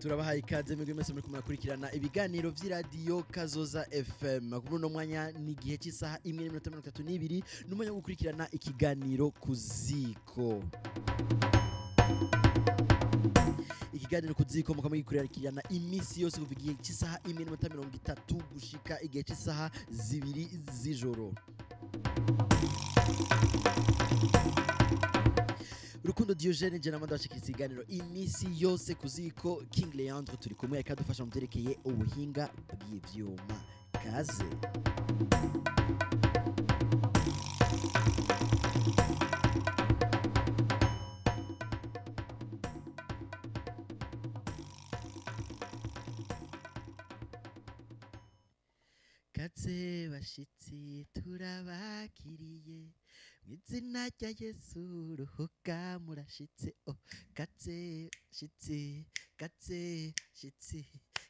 Turabahaye ikaze mwebwe mwese muriko murakurikirana ibiganiro vy'iradiyo Kazoza FM. Kuri uno mwanya ni igihe cy'isaha 1:32, n'umwanya wo gukurikirana ikiganiro Kuziko. Ikiganiro Kuziko mukaba mugikurikirana iminsi yose kuva igihe cy'isaha 1:30 gushika igihe cy'isaha 2 z'ijoro. Rukundo Diogene je namanda bashikiriza ikiganiro iminsi yose Kuziko. King Leandre turi kumwe akadufasha mu byerekeye ubuhinga bw'ivyuma. Kaze. Kaze bashitsi, turabakiriye mw'izina rya Yesu, ruhuka murashitse. Oh, kaze shitsi, kaze shitsi,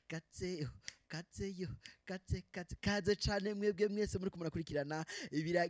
kaze, oh, kaze yo, kaze, kaze, kaze cane mwebwe mwese muriko murakurikirana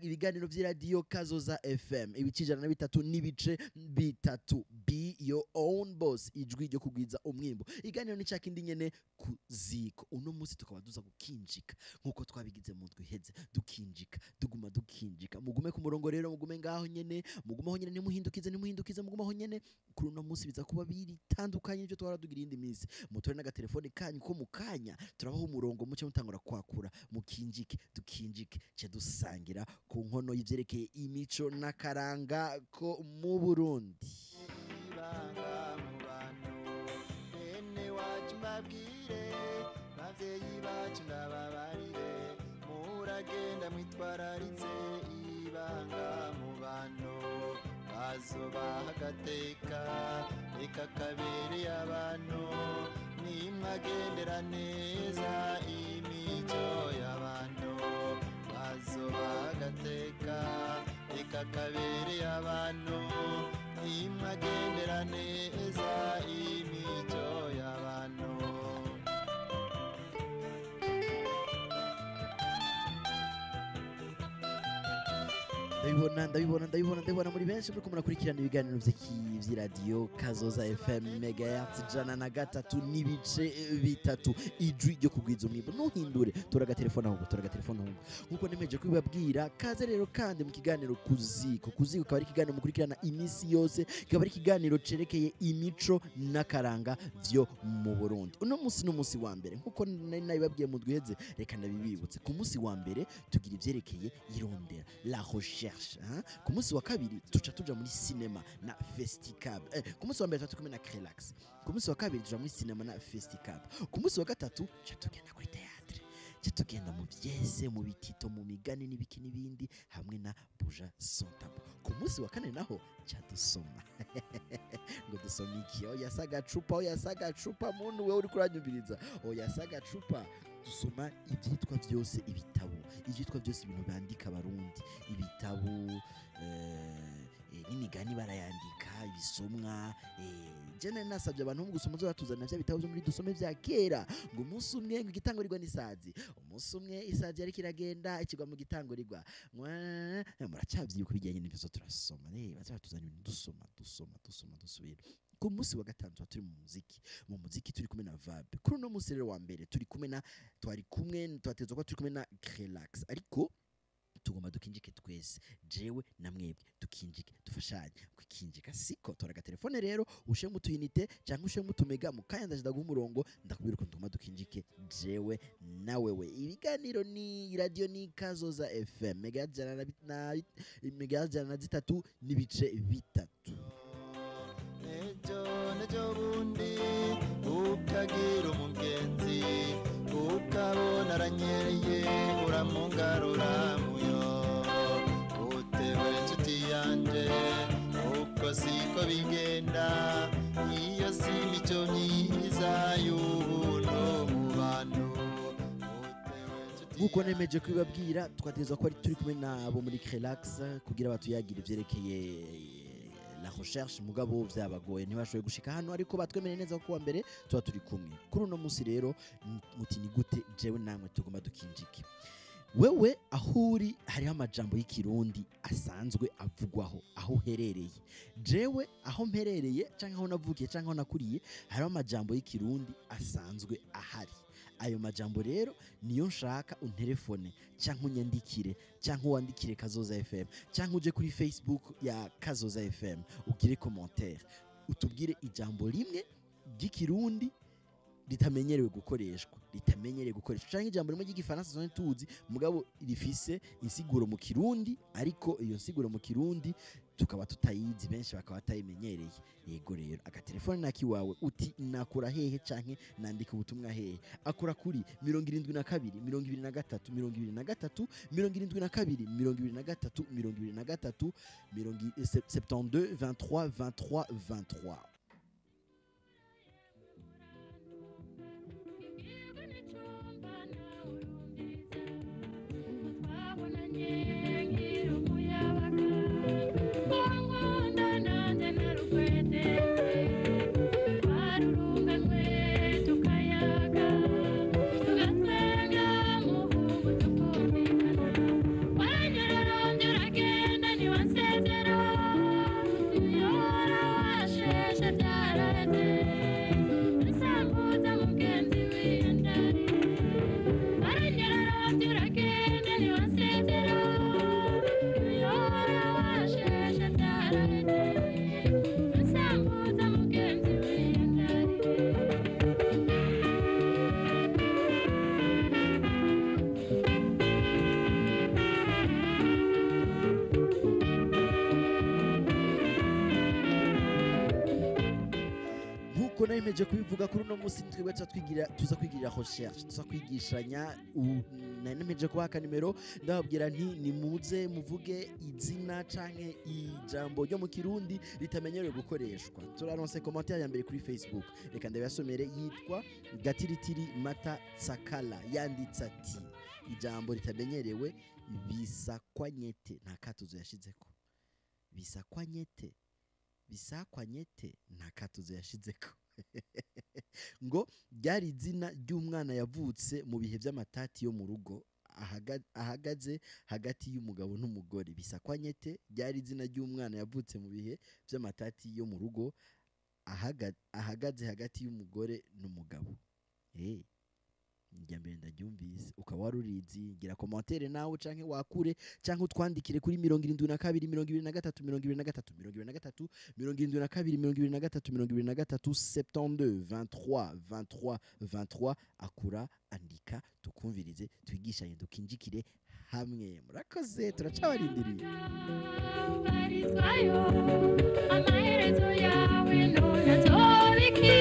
ibiganiro vy'iradiyo Kazoza FM ibice 103.3. Be your own boss, ijwi ryo kugwiza umwimbo. Iganiro ni cakindi nyene Kuziko. Uno munsi tukaba duza gukinjika nkuko twabigize mu ndwi iheze, dukinjika, duguma dukinjika. Mugume ku murongo rero, mugume ngaho nyene, mugume aho nyene, nimuhindukize, nimuhindukize, mugume aho nyene. Kuri uno munsi biza kuba biritandukanye n'ivyo twahora tugira iyindi minsi. Mutore n'agatelefone kanyu ko mu kanya turabaho umurongo, muce mutangura kwakura, mukinjike, dukinjike, ce dusangira ku nkono y'ivyerekeye imico n'akaranga ko mu Burundi. Ibanga mu bantu, bene wacu mbabwire, bavyeyi bacu ndababarire, muragenda mwitwararitse ibanga mu bantu, bazobaha agateka, reka kabereye abantu, nimwagendera neza imico y'abantu, bazobaha agateka, reka kabereye abantu, nimwagendera neza imico y'abantu. Ndabibona, ndabibona, ndabibona, ndabibona muri benshi muriko murakurikirana ibiganiro vy'iradiyo Kazoza FM megahertz 103.3, ijwi ryo kugwiza umwimbo. Ntuhindure, tora agatelefone ahubwo, tora agatelefone ahubwo. Nkuko nemeje kubibabwira, kaze rero kandi mu kiganiro Kuziko. Kuziko kikaba ari ikiganiro mukurikirana iminsi yose, kikaba ari ikiganiro cerekeye imico n'akaranga vyo mu Burundi. Uno munsi ni umunsi wa mbere, nkuko nari nabibabwiye mu ndwi iheze, reka ndabibibutse. Ku munsi wa mbere tugira ivyerekeye irondera, la recherche, hein? Ku munsi wa kabiri tuca tuja muri cinema na Festicab. Ku munsi wa mbere tuba turi kumwe na Crelax, ku munsi wa kabiri tuja muri cinema na Festicab, ku munsi wa gatatu tuca tugenda kuri théâtre, tuca tugenda mu vyese, mu bitito, mu migani n'ibiki n'ibindi hamwe na Buja Sans Tabou. Ku munsi wa kane naho ca dusoma. Ngo dusome iki? Oya si agacupa, oya si agacupa, muntu wewe uriko uranyumviriza, oya si agacupa. Dusoma ivyitwa vyose ibitabo, ivyitwa vyose ibintu bandika abarundi, ibitabo n'imigani barayandika, ibisomwa. Je nari nasabye abantu mu gusoma batuzanira vya bitabo vyo muri dusome vya kera, ngo umunsi umwe ngo igitangurirwa n'isazi, umunsi umwe isazi yariko iragenda ikigwa mu gitangurirwa. Muracavyibuka bijyanye n'ivyo turasoma, baza batuzanira ibintu dusoma, dusoma, dusoma, dusubira. Ku munsi wa gatanu tuba turi mu muziki, mu muziki turi kumwe na Vabe. Kuri uno munsi rero wa mbere turi kumwe na, twari kumwe, twategerezwa kuba turi kumwe na Crelax, ariko tugomba dukinjike twese, jewe na mwebwe, dukinjike, dufashanye kwikinjika. Siko tora agatelefone rero, ushiremo utuyinite canke ushiremo utumega, mu kanya ndaje ndaguha umurongo, ndakubwira ukuntu tugomba dukinjike jewe na wewe. Ibiganiro ni radio ni Kazoza FM megahertz megahertz 103.3. Nejo nejo bundi ukagira umugenzi, ukabona aranyereye, uramungarura muyo, utewe inshuti yanje, uko siko bigenda, iyo si imico myiza y'ubuntu mu bantu. Nkuko nemeje kubibabwira, twategerezwa kuba turi kumwe nabo muri Crelax kugira batuyagire ivyerekeye la recherche, mugabo vyabagoye ntibashoboye gushika hano, ariko batwemereye neza ko kuwa mbere tuba turi kumwe. Kuri uno munsi rero muti ni gute jewe namwe tugomba dukinjike? Wewe aho uri hariho amajambo y'ikirundi asanzwe avugwaho aho uherereye. Jewe aho mperereye canke aho navukiye canke aho nakuriye hariho amajambo y'ikirundi asanzwe ahari. Ayo majambo rero niyo nshaka unterefone canke unyandikire canke wandikire Kazoza FM canke uje kuri Facebook ya Kazoza FM ugire commentaire, utubwire ijambo rimwe ry'ikirundi ritamenyerewe gukoreshwa, ritamenyerewe gukoreshwa, canke ijambo rimwe ry'igifaransa zone tuzi mugabo rifise insiguro mu kirundi, ariko iyo nsiguro mu kirundi tukaba tutayizi, benshi bakaba batayimenyereye. Yego rero agatelefone nakiwawe uti nakura hehe canke nandika ubutumwa hehe? Akora kuri 72 23 23 72 23 23 72 23 23 23. Nayimeje kubivuga kuri uno munsi twebwe twigira tuza kwigirira recherche, tuza kwigishanya. Nayimeje kubaka nimero ndababwira nti nimuze muvuge izina canke ijambo ryo mu kirundi ritamenyerewe gukoreshwa. Turaronse commentaire ya mbere kuri Facebook, reka ndabasomere. Yitwa Gatiritiri Mata Tsakala, yanditse ati ijambo ritamenyerewe bisakwanyete, nta katuzo yashizeko. Bisakwanyete, bisakwanyete, nta katuzo yashizeko. Ngo ryari izina ry'umwana yavutse mu bihe by'amatati yo mu rugo ahagaze hagati y'umugabo n'umugore. Bisakwanyete ryari izina ry'umwana yavutse mu bihe by'amatati yo mu rugo ahagaze hagati y'umugore n'umugabo. Njya mbere ndaryumvise, ukaba warurizi, gira commentaire nawe canke wakure canke utwandikire kuri 72 23 23 23 72 23 72 23 23 23. Akura, andika, tukumvirize, twigishanye, dukinjikire hamwe. Murakoze, turacabarindiriye. Amaherezo yawe none azobiki.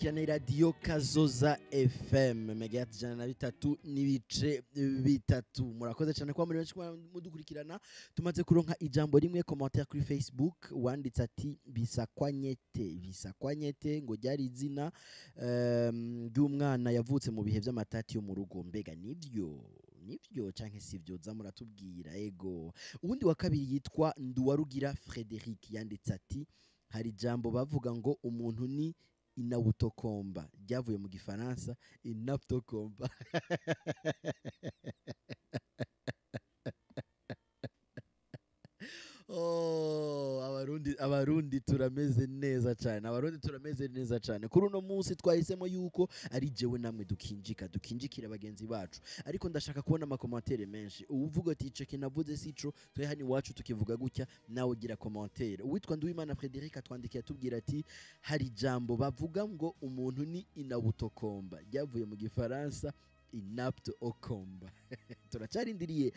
Mukurikirana iradiyo Kazoza FM megahertz 103.3. Murakoze cyane kuba muri benshi kuba mudukurikirana. Tumaze kuronka ijambo rimwe commentaire kuri Facebook, wanditse ati bisakwanyete. Bisakwanyete ngo ryari izina ry'umwana yavutse mu bihe by'amatati yo mu rugo. Mbega nivyo canke sivyo? Za muratubwira. Ego, uwundi wa kabiri yitwa Nduwarugira Frederic yanditse ati hari ijambo bavuga ngo umuntu ni inawutokomba, ryavuye mu gifaransa inaptokomba. Oh, abarundi turameze neza cyane, abarundi turameze neza cyane. Kuri uno munsi twahisemo yuko ari jewe namwe dukinjikira bagenzi bacu, ariko ndashaka kubona amakomantere menshi. Uvuga ati ico kinavuze sico, twe hano iwacu tukivuga gutya, nawe ugira commentaire. Uwitwa Nduwimana Frederic atwandikiye atubwira ati hari ijambo bavuga ngo umuntu ni inabutokomba, ryavuye mu gifaransa inapte okomba. Turacarindiriye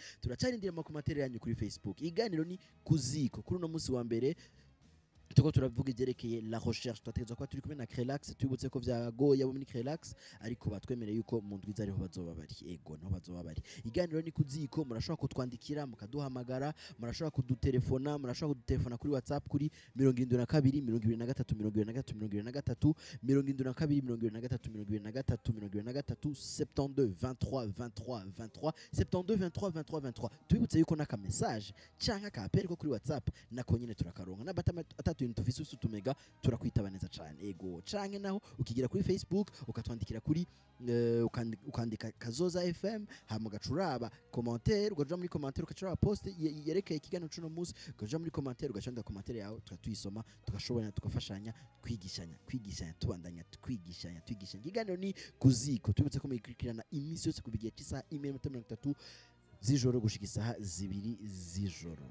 amakomantere yanyu kuri Facebook. Iganiro ni kuziko. Kuri uno munsi wa mbere tuko turavuga ivyerekeye la recherche. Twategerezwa kuba turi kumwe na Crelax. Twibutse ko vyagoye abo muri Crelax, ariko batwemereye yuko mu ndwi ariho bazoba bari. Ego, niho bazoba bari. Iganiro ni kuziko. Murashobora kutwandikira, mukaduhamagara, murashobora kudutelefona, murashobora kudutelefona kuri WhatsApp kuri 72 23 23 23 72 23 23 72 23 23 23 72 23 23 23. Twibutse yuko n'aka message canke aka appel ko kuri WhatsApp nako nyene turakaronka, n'abatama atatu ibintu tufise utumega turakwitaba neza cane. Ego, canke naho ukigira kuri Facebook ukatwandikira kuri ukandika Kazoza FM, hama ugacuraba commentaire, ugaja muri commentaire ukacuraba post yerekeye ikiganiro c'uno munsi, ugaja muri commentaire ugacandika commentaire yawe, tukatuyisoma, tugashobora tugafashanya, kwigishanya, tubandanya twigishanya. Ikiganiro ni kuziko. Tubibutse ko muyikurikirana iminsi yose kuva igihe c'isaha 1:30 z'ijoro gushika isaha 2 z'ijoro.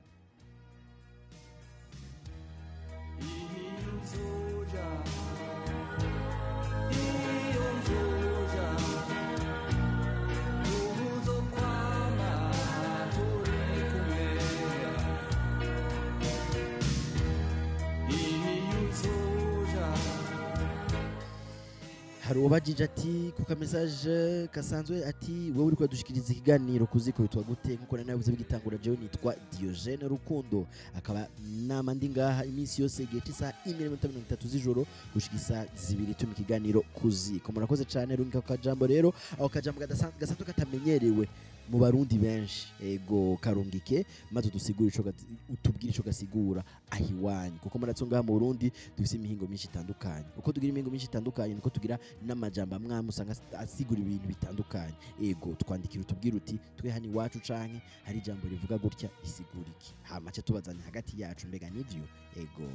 Hari uwabajije ati ku ka message kasanzwe ati wowe uriko dushikiriza ikiganiro kuziko witwa gute? Nkuko nari nabivuze bigitangura, jewe nitwa Diogene Rukundo, akaba nama ndi ngaha iminsi yose igihe c'isaha 1:30 z'ijoro gushika isaha 2 tuma ikiganiro kuziko. Murakoze cyane. Rungika ku kajambo rero, aho kajambo gasanzwe katamenyerewe mu barundi benshi. Ego, karungike maze udusigure ico utubwire ico gasigura ahiwanyu, kuko muratso ngaha mu Burundi dufise imihingo myinshi itandukanye. Uko tugira imihingo myinshi itandukanye niko tugira n'amajambo amwe amwe usanga asigura ibintu bitandukanye. Ego, twandikira utubwire uti twe hano iwacu canke hari ijambo rivuga gutya risigura iki, hama ce tubazanye hagati yacu, mbega nivyo? Ego.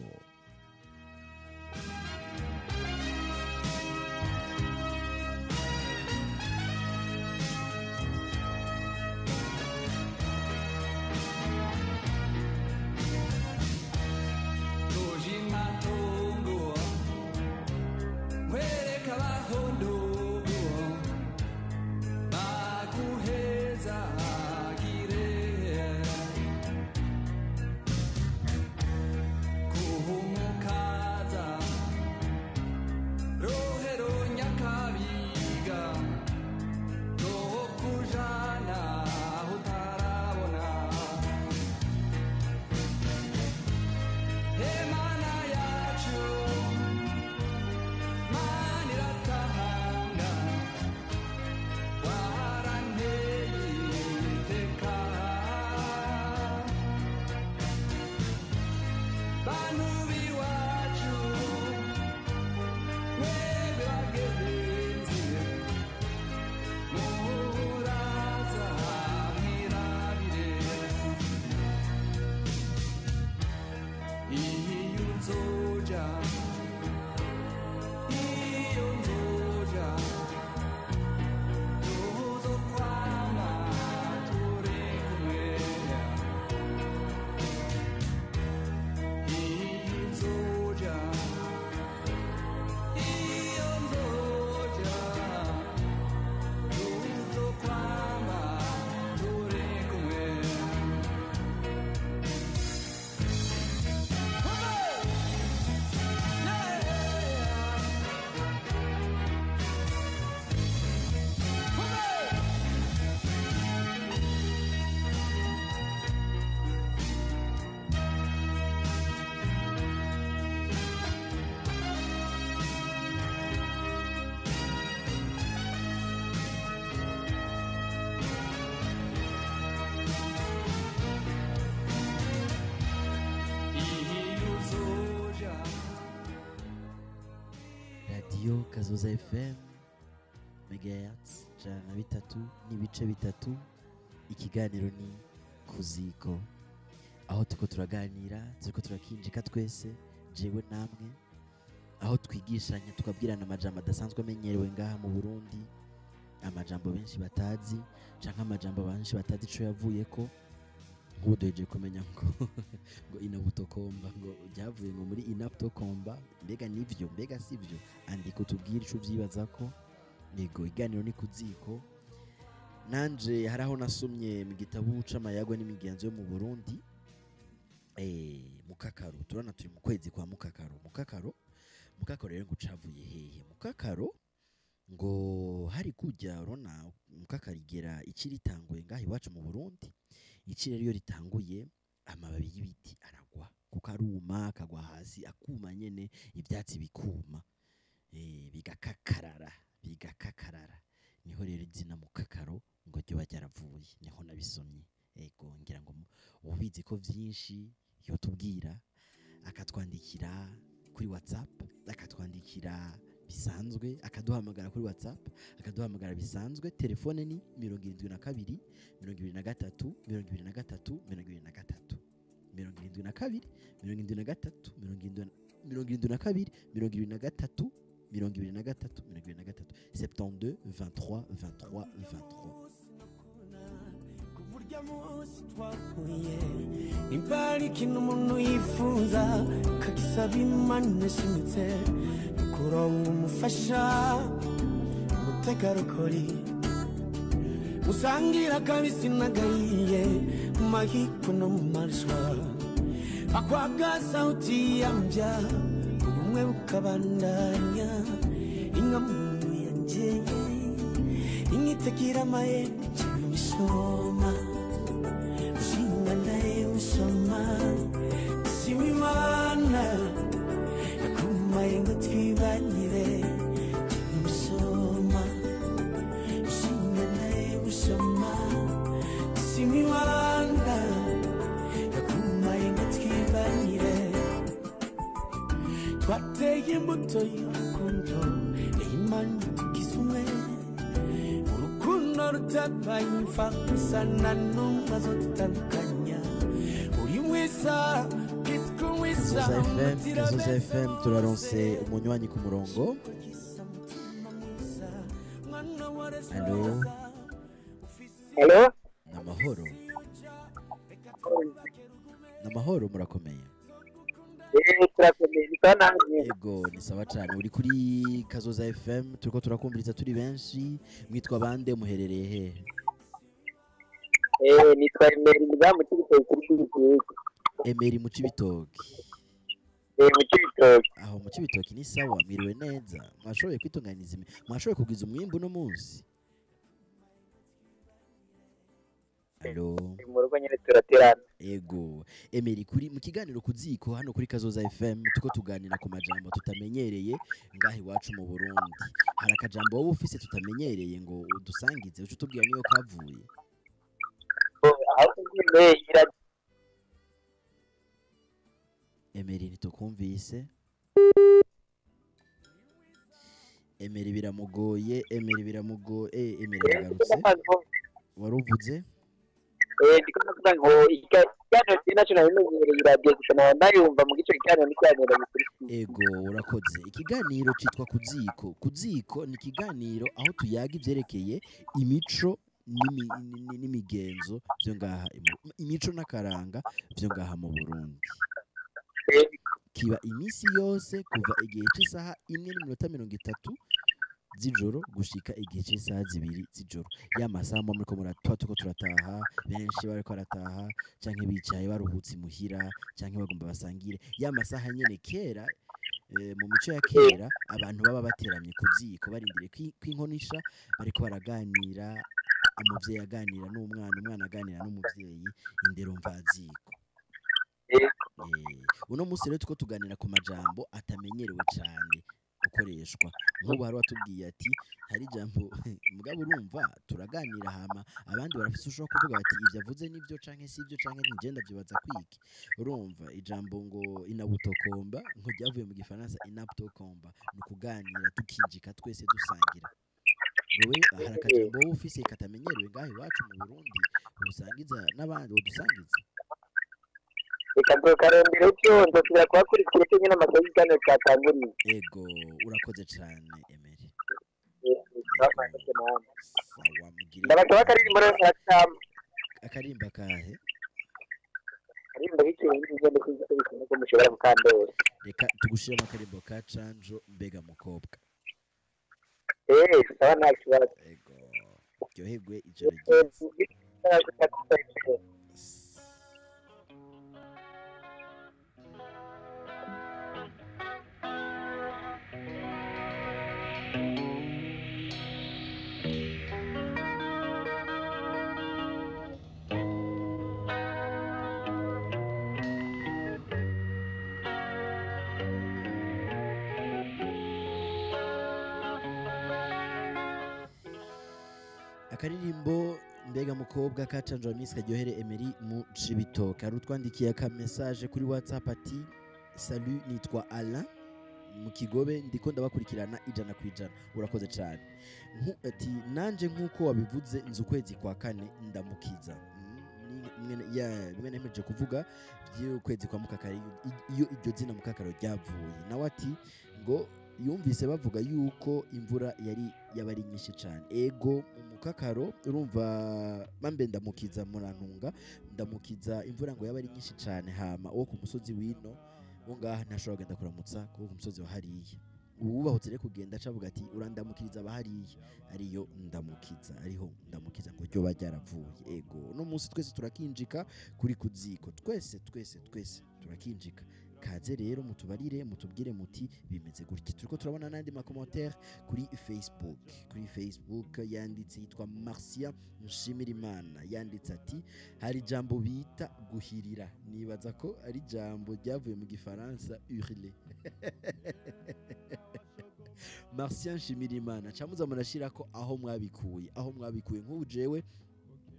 Radiyo Kazoza FM, megahertz 103.3. Ikiganiro ni Kuziko, aho turiko turaganira, turiko turakinjika twese, jewe namwe, aho twigishanya tukabwirana amajambo adasanzwe amenyerewe ngaha mu Burundi, amajambo benshi batazi canke amajambo benshi batazi ico yavuyeko. Nk'ubu duhejeje kumenya ngo inabutokomba, ngo byavuye ngo muri inaptokomba. Mbega nivyo? Mbega sivyo? Andika utubwire ico uvyibazako. Yego, iganiro ni Kuziko. Nanje hari aho nasomye mu gitabo c'amayagwa n'imigenzo yo mu Burundi, mukakaro. Turabona turi mu kwezi kwa mukakaro. Mukakaro rero ngo cavuye hehe? Mukakaro ngo hari kujya, urabona mukakaro igera ici ritanguye ngaha iwacu mu Burundi. Ici rero iyo ritanguye, amababi y'ibiti aragwa kuko aruma, akagwa hasi akuma nyene, ivyatsi bikuma, bigakakarara. Niho rero izina mukakaro ngo ryoba ryaravuye, niho nabisomye. Ego, ngira ngo ubizi ko vyinshi yotubwira, akatwandikira kuri WhatsApp, akatwandikira bisanzwe, akaduhamagara kuri WhatsApp, akaduhamagara bisanzwe. Telefone ni 72 23 23 23, 72 73 72 23 23 23, 72 23 23 23. Kuburya munsi twahuye, nimba ari ikintu umuntu yifuza kagisaba Imana ishimitse, kuronka umufasha umutegarugori musangira kabisi n'agahiye mu mahiko no mu marishwa, akwaga sauti yambya ubumwe bukabandanya. Inka muntu yanje inyitekira amaye misoma ushinga ndaye musoma, shima Imana yakumaye ngo twibanire. Musoma ushinga ndaye musoma, shima Imana yakumaye ngo twibanire. Twateye imbuto y'urukundo, Imana tugize umwe, urukundo rutabaye imfa gusa nta zo dutandukanya. Uri mwiza kitwa mwiza. Kazoza FM, Kazoza FM, turaronse umunywanyi ku murongo. Allo? Hello? Namahoro, namahoro, murakomeye? Turakomeye, ni sawa namwe? Ego, ni sawa cane. Uri kuri Kazoza FM, turiko turakumviriza turi benshi. Mwitwa bande, muherereye hehe? Nitwa Emery Mugamu Cibitoke kuri Cibitoke. Emery mu Cibitoke. Mu Cibitoke. Aho mu Cibitoke ni sawa? Mwiriwe neza? Mwashoboye kwitunganiza, mwashoboye kugwiza umwimbu uno munsi? Allo? Mu rugo nyene turaterana. Ego, Emery, kuri mu kiganiro Kuziko hano kuri Kazoza FM, tuko tuganira ku majambo tutamenyereye ngaha iwacu mu Burundi. Hari akajambo wowe ufise tutamenyereye ngo udusangize, uce utubwira niyo kavuye? Aho tugiye ira. Emery, ntitukumvise. Emery biramugoye, Emery biramugoye. Emery yagarutse. Waruvuze? Ndiko ndavuga ngo ikiganiro cye naco nabimenyereye iradiyo gusa, nkaba ndayumva mu gice kiganiro n'ikiganiro gikurikira. Ego, urakoze. Ikiganiro citwa Kuziko. Kuziko ni ikiganiro aho tuyaga ivyerekeye imico n'imigenzo vyo ngaha, imico n'akaranga vyo ngaha mu Burundi. Kiba imisi yose kuva igihe c'isaha 1:30 z'ijoro gushika igihe c'isaha 2 z'ijoro. Ya masaha muba muriko muratuba turiko turataha, benshi bariko barataha canke bicaye baruhutse imuhira canke bagomba basangire. Ya masaha nyene kera, mu mico ya kera, abantu baba bateramye ku ziko barindiriye kw'inkono isha, bariko baraganira, umuvyeyi aganira n'umwana, umwana aganira n'umuvyeyi, indero mvaziko. Uno munsi rero turiko tuganira ku majambo atamenyerewe cane. gukoreshwa. Nk'ubu hari watubwiye ati hari ijambo mugabo urumva turaganira hama abandi barafise ushobora kuvuga bati ivyo avuze nivyo canke si ivyo canke ntigenda byibaza kwiki. Urumva ijambo ngo inabutokomba ngo ryavuye mu gifaransa inaptokomba, ni ukuganira tukinjika twese dusangira. Wewe hari akajambo wowe ufise katamenyerewe ngaho iwacu mu Burundi usangiza n'abandi wodusangiza? Reka nzokarondera icyo nzosubira kuhakurikira icyo nyine amasaha y'ikiganiro cyatanguriye. Ego, urakoze cane Emery. Sawa, mugire. Ndabasaba akaririmbo rero nka Akarimba kahe? Akarimbo k'ikirundi ngende kwiga ko mushobora gukandora. Reka tugushiremo akarimbo ka Canjo mbega mukobwa. Sawa nta kibazo. Ego, ryoherwe ijoro ryiza. Akaririmbo mbega mukobwa ka Canjo Miss karyohere Emery mu Cibitoke. Hari utwandikiye aka message kuri WhatsApp ati salut, nitwa Alain mu Kigobe, ndiko ndabakurikirana 100%. Urakoze cyane. Ati nanje nkuko wabivuze nzu kwezi kwa kane ndamukiza. Bimwe nemeje kuvuga by'ukwezi kwa mukakaro, iyo iryo zina mukakaro ryavuye. Nawe ati ngo yumvise bavuga yuko imvura yari yabari nyinshi cyane. Ego mu mukakaro urumva mambe ndamukiza murantunga ndamukiza imvura ngo yabari nyinshi cyane, hama uwo ku musozi wino wo ngaha ntashobora kugenda kuramutsa kuko ku musozi wa hariya. Uwubahutse rero kugenda acavuga ati urandamukiriza abahariya, ariyo ndamukiza, ariho ndamukiza ngo ryo baryaravuye. Ego no munsi twese turakinjika kuri kuziko, twese twese twese turakinjika. Kaze rero mutubarire mutubwire muti bimeze gutya. Turiko turabona n'andi ma commentaire kuri Facebook. Kuri Facebook yanditse yitwa Marcia Nshimirimana, yanditse ati hari ijambo bita guhirira, nibaza ko ari ijambo ryavuye mu gifaransa hurler. Marcia Nshimirimana, camuza murashirako aho mwabikuye, aho mwabikuye. Nk'ubu jewe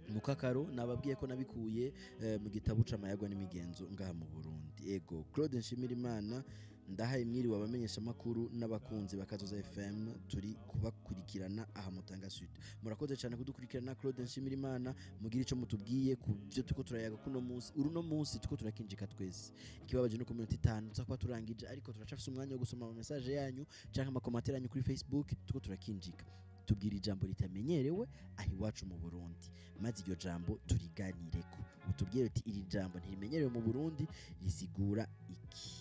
mukakaro nababwiye ko nabikuye mu gitabo c'amayagwa n'imigenzo ngaha mu Burundi. Ego Claude Nshimirimana, ndahaye mwiriwe abamenyesha makuru n'abakunzi bakazoza FM, turi kubakurikirana aha Mutanga Sud. Murakoze cyane kudukurikirana Claude Nshimirimana, mugira ico mutubwiye ku byo tuko turayaga kuno munsi. Uruno munsi tuko turakinjika twese. Ikibabaje no ku minota 5 tuza turangije, ariko turacafise umwanya wo gusoma ama message yanyu canke ama commentaire yanyu kuri Facebook. Tuko turakinjika, tubwira ijambo ritamenyerewe aho iwacu mu Burundi, maze iryo jambo turiganireko. Utubwire uti iri jambo ntirimenyerewe mu Burundi risigura iki?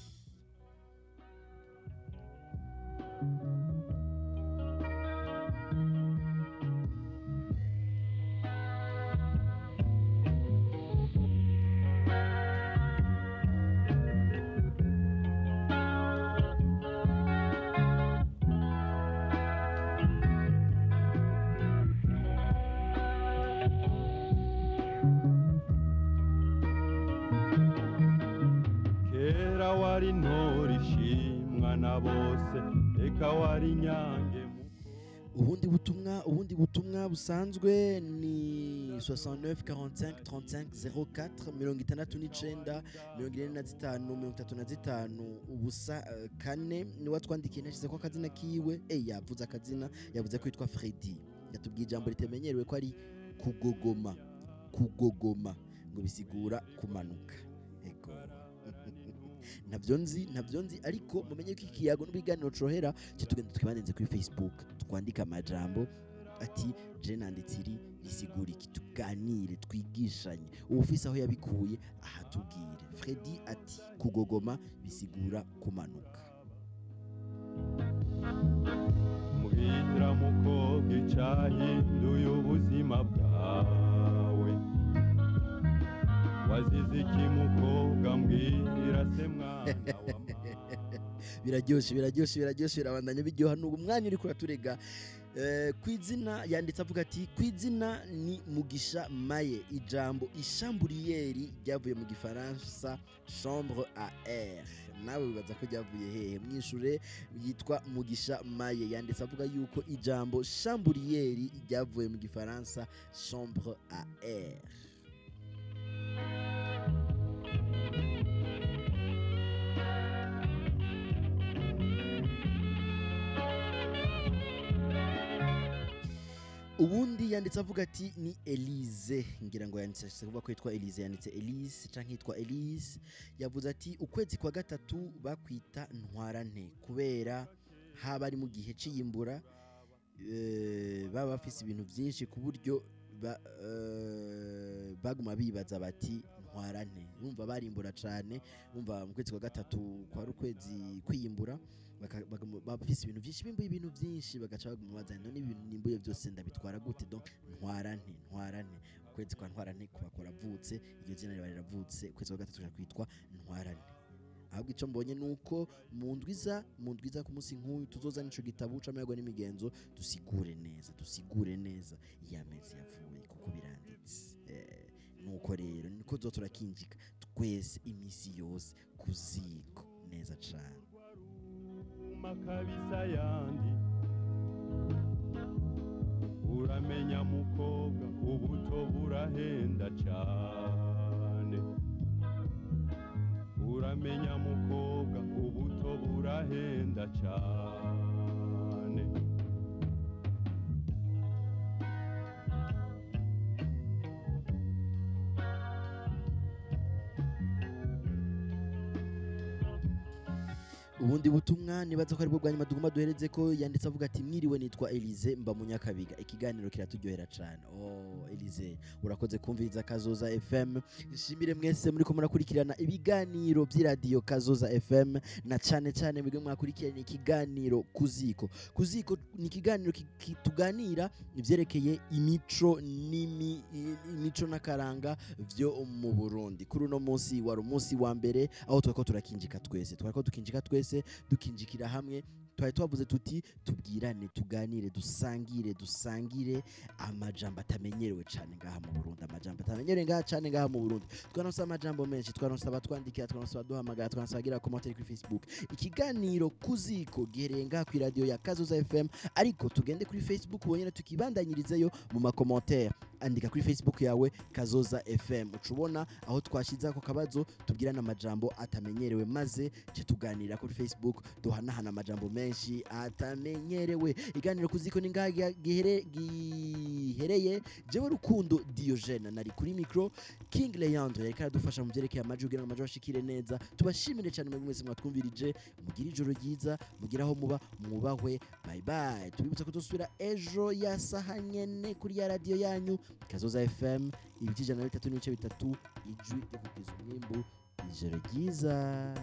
Kera wari ntore ishimwa na bose, eka wari nyange. Ubundi butumwa busanzwe ni 69 45 35 04 69 45 35 ubusa 4. Ni watwandikiye nashize ko akazina kiwe, yavuze akazina, yavuze ko yitwa Freddy. Yatubwiye ijambo ritemenyerewe ko ari kugogoma, kugogoma ngo bisigura kumanuka. Ego ntabyo nzi ariko mumenye ko ikiyago n'ibiganiro cohera cyo tugenda twibanenze kuri Facebook, twandika amajambo ati je nanditse iri risigura iki, tuganire twigishanye. Ubufise aho yabikuye ahatubwire. Freddy ati kugogoma bisigura kumanuka. Mbwira mukobwa icahinduye ubuzima bwawe, wazize iki mukobwa mbwira se mwana wa Biraryoshe biraryoshe biraryoshe, birabandanya biryoha. N'ubu umwanya uriko uraturega Kwizina yanditse avuga ati kwizina ni Mugisha Maye, ijambo ishamburiyeri ryavuye mu gifaransa chambre à air. Nawe wibaza ko ryavuye hehe? Mwishure. Yitwa Mugisha Maye, yanditse avuga yuko ijambo chamburiyeri ryavuye mu gifaransa chambre à air. Ubundi yanditse avuga ati ni Elise, ngira ngo yanditse kuvuga ko yitwa Elise, yanditse Elise canke yitwa Elise. Yavuze ati ukwezi kwa gatatu bakwita ntwarante kubera haba ari mu gihe c'iyimbura, baba bafise ibintu byinshi ku buryo baguma bibaza bati ntwarante. Urumva barimbura cane, urumva mu kwezi kwa gatatu kwa ukwezi kwiyimbura, bafise ibintu byinshi, bimbuye ibintu byinshi, bagaca baguma baza none ibintu nimbuye byose ndabitwara gute? Donc ntwarante, ntwarante, ukwezi kwa ntwarante kuba kuravutse, iryo zina riba riravutse, ukwezi kwa gatatu kwitwa ntwarante. Ahubwo ico mbonye nuko mu ndwiza ku munsi nk'uyu tuzoza n'ico gitabo c'amayago n'imigenzo, dusigure neza, dusigure neza iya mezi yavuye, kuko biranditse. Nuko rero niko tuzoza turakinjika twese imisi yose kuziko neza cane. Makabisa yandi uramenya mukobwa ubuto burahenda cane, uramenya mukobwa ubuto burahenda cane. Ubundi butumwa nibaza ko aribwo bwa nyuma tugomba duhereze ko yanditse avuga ati mwiriwe nitwa Elise mba munyakabiga, ikiganiro kiraturyohera cane. Oh Elise, urakoze kumviriza Kazoza FM. Nshimire mwese muri ko murakurikirana ibiganiro by'iradio Kazoza FM, na cane cane mwebwe mwakurikirana ikiganiro Kuziko. Kuziko ni ikiganiro kituganira ivyerekeye imico imico n'akaranga vyo mu Burundi. Kuri uno munsi wari umunsi wa mbere aho twariko turakinjika twese, twariko dukinjika twese, dukinjikira hamwe, twari twavuze tuti tubwirane, tuganire, dusangire amajambo atamenyerewe cane ngaha mu Burundi, amajambo atamenyerewe ngaha cane ngaha mu Burundi. Twaronse amajambo menshi, twaronse abatwandikira, twaronse abaduhamagara, twaronse abagira commentaire kuri Facebook. Ikiganiro Kuziko gihereye ngaha kuri radio ya Kazoza FM, ariko tugende kuri Facebook ubonyene tukibandanyirizeyo mu ma commentaire. Andika kuri Facebook yawe Kazoza FM, ucubona aho twashize ako kabazo, tubwirana amajambo atamenyerewe, maze ce tuganira kuri Facebook, duhanahana amajambo menshi atamenyerewe. Iganiro Kuziko ni ngaha gihereye. Jewe Rukundo Diogene nari kuri micro, King Leandre yariko aradufasha mu vyerekeye amajwi kugira ngo amajwi ashikire neza. Tubashimire cyane mwebwe mwese mwatwumvirije, mugire ijoro ryiza, mugire aho muba mwubahwe. Bye bye. Tubibutsa ko dusubira ejo ya saha nyene kuri ya radio yanyu Kazoza FM 103.3, ijwi ryo kugwiza umwimbu. Ijoro ryiza.